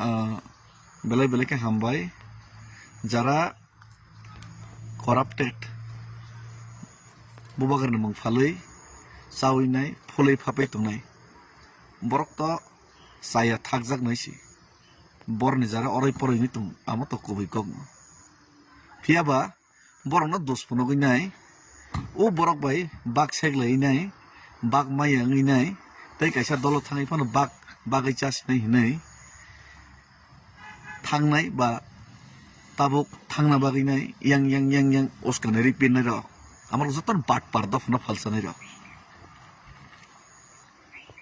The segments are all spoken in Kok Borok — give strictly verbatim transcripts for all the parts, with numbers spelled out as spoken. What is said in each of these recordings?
ah, belai belai khe hambai. Jara corrupted, bubagrani mung phalwi chawi nai, phulwi phapai tongnai, borok to chaya thakjak nai si. Borni jara oroi poroi ni tong, amo to kubui kok no. Phiya ba borokno dos phunugwi nai, o borok bai bak seglaiwi nai, bak maya wngwi nai, tei kaisa dolo thangwi phano bak bagwi chasinai hinwi thangnai ba tabuk thangna bagwi nai yang, yang, yang, yang uskani ri pirnai rok. Amorok jotono batpar dophano phalsanai rok.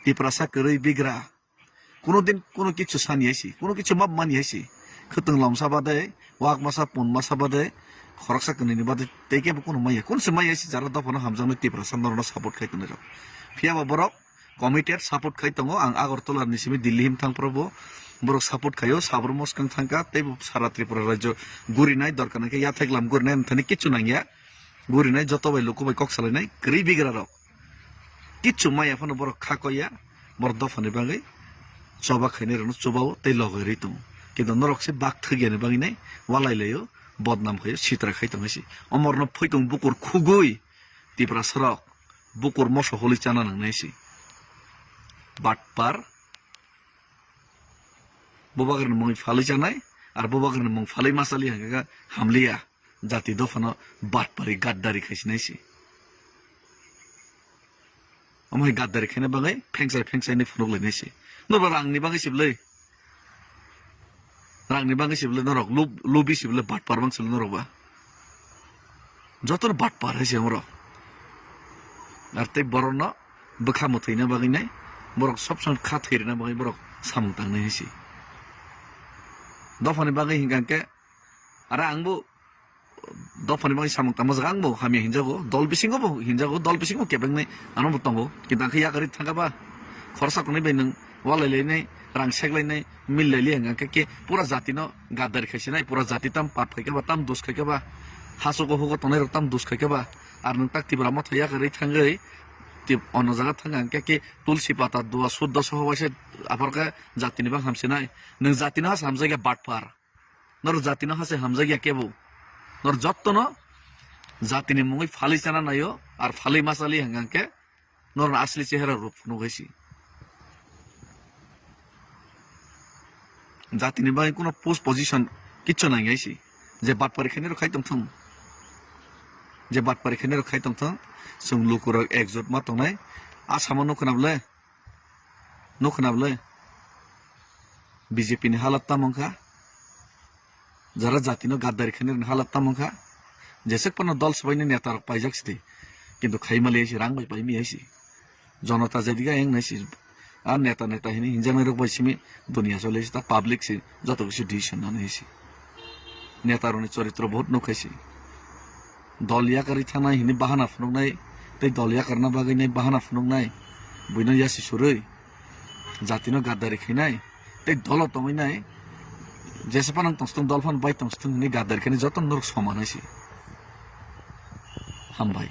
Tiprasa kwrwi bigra. Kuno din kuno kichu sani hai si, kuno kichu map mani hai si. Khwtwng lomsa bade, wak masa pun masa bade, khoroksa kwnwi ni bade, tei kebo kuno maya. Kun se maya si jara dophano hamjaknai Tiprasa norokno support khai tongnai rok. Phiya ba borok committed support khai tongo. Ang Agartala ni simi Delhi him thang phuru bo borok support khaio, sabrum mwskang thangkha, tei bo sara Tripura rajyo gurinai, dorkar nangkhe yathai glam gurinai, amthani kichu nangya. Gurinai joto bai luku bai kok salainai, kwrwi bigra rok. Kichu maya phano borok kha koya, borok dophani bagwi choba khainai rokno chubao tei logai rwi tongo. Kintu norok se bak thwk yani bagwi nai walai laio, bodnam khaio, sitra khai tongo si. Omorno phoitong bukur khugui Tiprasa rok bukur moso holi chana nangnai si. Batpar, bubagrani mung phalwi chanai, ar bubagrani mung phalwi masali hangkha hamliya. Jati dophano batpari gaddari khaisinai si. Omo hai gaddari khaina bagwi phengsai phengsai ni phunuk lainai si. Norba rangni bagwi siblai. Rangni bagwi siblai norok, lub-, lubi siblai, batpar bang siblai norok ba. Jotono batpar hai si amorok. Ar tei borokno bwkha mwthwina bagwi nai, borok sob somoi kha thwirina bagwi borok samung tangnai hai si. Dophani bagwi hinkha khe, ara ang bo dophani bagwi samung tangma jaga ang bo hamya hinjago, dol bisingo bo hinjago, dol bisingo bo kebengnai ano bo tongo. Kintu ang khe yakarwi thangkha ba, khorsa kwnwi bai nwng walai lainai, rang sek lainai, mil lai liya hwnkha khe, khe pura jati no gaddari khai sinai, pura jati tam pap khai khe ba, tam dos khai khe ba, hasogo hugo tongnai rok tam dos khai khe ba, ar nwng tak Tipra motha yakarwi thangwi, tip ono jaga thang hwnkha khe, khe tulsi pata dua suddha soho waisa apor khe jati ni bang ham sinai, nwng jati no ha hamjakya batpar. Norok jatino hase hamjakya kebo. Norok jottono jatini mungwi phalwi chana naio, ar phalwi ma chali hwnkha khe norokno asli chehara rwk phunuk hai si. Jatini bagwi kuno post position kichu nang hai si. Je batpari khainai rok khai tongthung. Je batpari khainai rok khai tongthung. Chwng lukurok ekjot ma tongnai. Asamo nukho na bwle. Nukho na bwle? B J P ni halat tamo wngkha? Jara jatino gaddari khainai rokni halat tamo wngkha? Jeswk phano dol swbaini neta rok paijak sidi. Kintu khaima le si rang bai paimi hai si. Jonota jadiga yang nai si. A neta neta hini hinjaknai rok bai simi dunia chole si ta public si joto kisi decision nani hai si. Neta rokni choritro bahut nukha si. Dol yakarwi thangnai hini bahana phunuknai, tei dol yakarna bagwi nai bahana phunuknai, buino yasi surwi, jatino gaddari khainai, tei dolo tongwi nai, jesa phano tongstwng dol phano bai tongstwng hini gaddari khainai joto norok soman hai si. Hambai.